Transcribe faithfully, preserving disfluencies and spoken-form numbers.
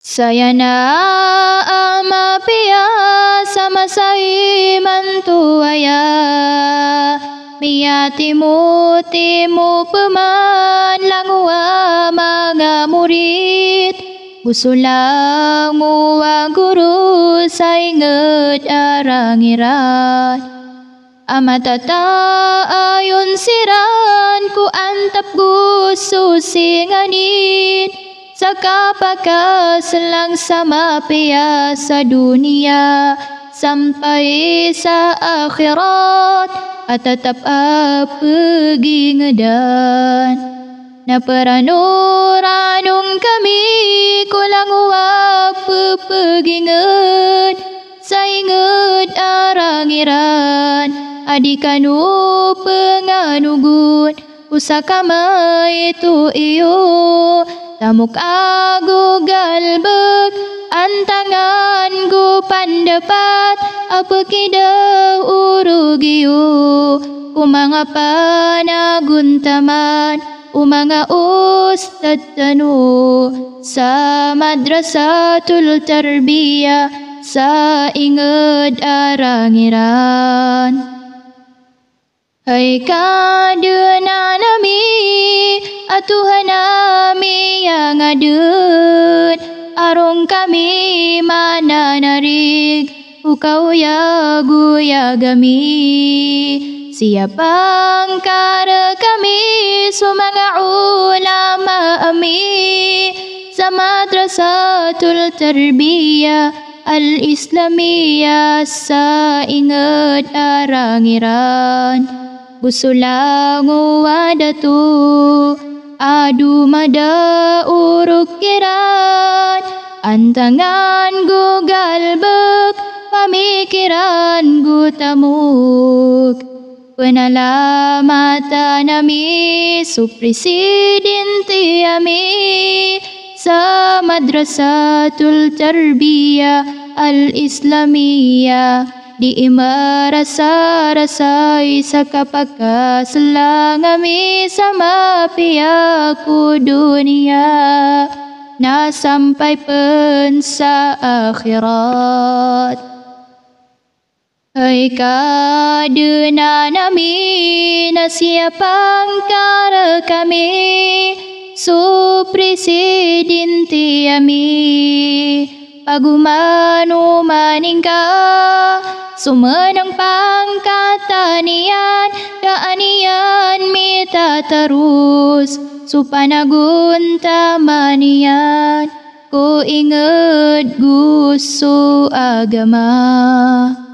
Saya na a mapiya sa masa imanto aya, miyatimotimo pman langowan a manga morit, go so langowan a goro sa ingd a rang iran. A matatayon siran ko antap go so singanin, sa kapakaslang sa mapiya sa doniya, sampay sa akhirat, a tatap a pegingdan. Na peranoranong kami ko langowan a pepegingd, sa ingd a rang iran, a di kano penganogon, o sa kamaito iyo, tamok ago galbek, antangan go pandapat, a pekida o rogi iyo, ko manga panagontaman, o manga ustad tano sa Madrasatul Tarbiyah sa ingd a rang iran. Hay Kadnan ami, a Tohan ami a ngadn, a roo kami mananarig o kaoyagoyag ami. Siyapang ka rkami so manga ulama ami sa Madrasatul Tarbiyah Al-Islamiyah sa ingd a rang iran. Go so langowan a dato a domadaorok kiran, antangan go galbek, pamikiran go tamok. Penalamatan ami so presidente ami sa Madrasatul Tarbiyah Al-Islamiyah, di imarasarasay sa kapakaslang ami sa mapiya ko doniya, na sampay pen sa akhirat. Hay Kadnan ami, na siyapang ka rkami so presidente ami. Pagomanomanin ka so manang pangkatan iyan, ka an iyan mitataros so panagontaman iyan ko ingd go so agama.